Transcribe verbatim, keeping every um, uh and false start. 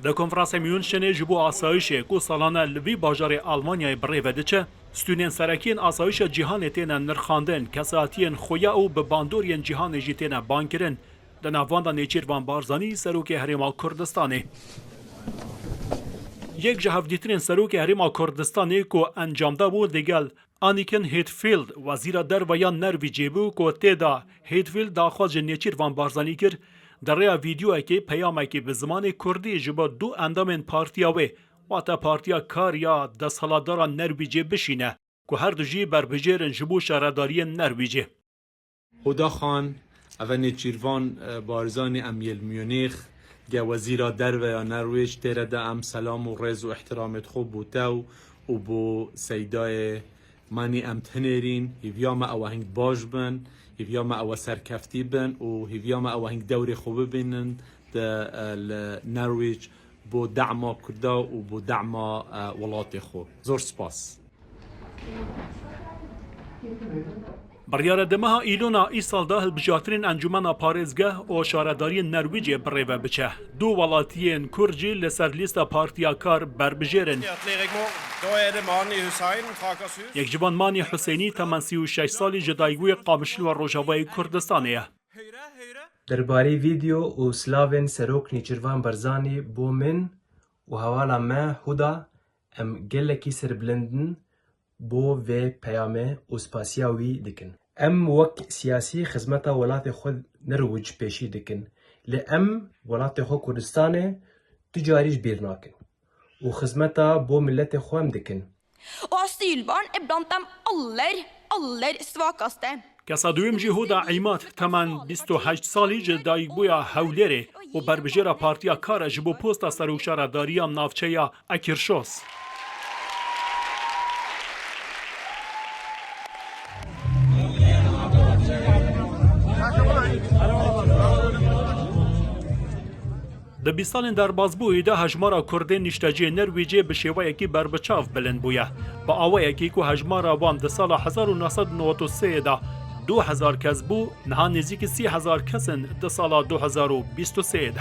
Di konferansê Münşenê ji bo asayişê ku salane li vî bajarê Almanyayê bi rê ve diçe, stûnên serekî yên asayişa cîhanê têne nirxandin, kesatiyên xuya û bi bandoriyên cîhanê jî têne bankirin. Di nav wan de Nêçîrvan Barzanî, Serokê Herêma Kurdistanê. Yek ji hevdîtinên Serokê Herêma Kurdistanê ku encam dabû digel Anniken Huitfeldt, Wezîra Derve ya Nerwîcê bû ku tê de Huitfeldt daxwaz ji Nêçîrvan Barzanî kir, di rêya vîdeoyekê peyamekê bi zimanê kurdî ji bo du endamên partiya wê, wate Partiya Kar ya desthilatdara Nerwîcê bişîne, ku her du jî berbijêr in ji bo şaredariyên Nerwîcê. Huda Xan, ev e Nêçîrvan, e, Barzanî, em yê li Munîx, ge Wezîra Derve ya Nerwêc, tê re de em selam û rêz û îhtîramê xwe bo te û bo Seydayê Manî em tinêrîn, hîviya me ew e hing baş bin, hîviya me ew e serkeftî bin û hîviya me ew e hing dewrê xwe bibînin di, e, li Nerwêc bo dema Kurda û bo dema, e, welatê xwe. Zor spas. Biryare di meha Îlona îsal de hilbijartinên Encûmena Parêzgeh û Şaredariyên Nerwîcê bi rê ve biçe. Du welatiyên Kurd jî li ser lîsta Partiya Kar berbijêr in. Yek ji van Manî Huseyînî temen sî û şeş salî ji dayikbûyê Qamişlo Rojavayê Kurdistanê ye. Derbarê vîdeo û silavên Serok Nêçîrvan Barzanî bo min û hevala me Huda, em gelekî serbilind in bo vê peyamê û spasiya wî dikin. Em wek siyasî xizmeta welatê xwe Nerwic pêşî dikin, lê em welatê xwe Kurdistanê tu carî ji bîr nakin û xizmeta bo miletê xwe em dikin. Asylbarn ibland dem aller, aller svagaste. Kesa duyem jî Huda Îmad, temen bîst û heşt salî, ji dayikbûya Hewlêrê û berbijêra Partiya Kar e ji bo posta Serokşaredariya Navçeya Ekirşos. Di bîst salên derbasbûyî de hejmara Kurdên niştecihê Nerwêcê bi şêweyekî berbiçav bilind bûye. Bi awayekî ku hejmara wan di sala hezar û neh sed û newed û sê de du hezar kes bû, niha nêzîkî sî hezar kes in di sala du hezar û bîst û sê de.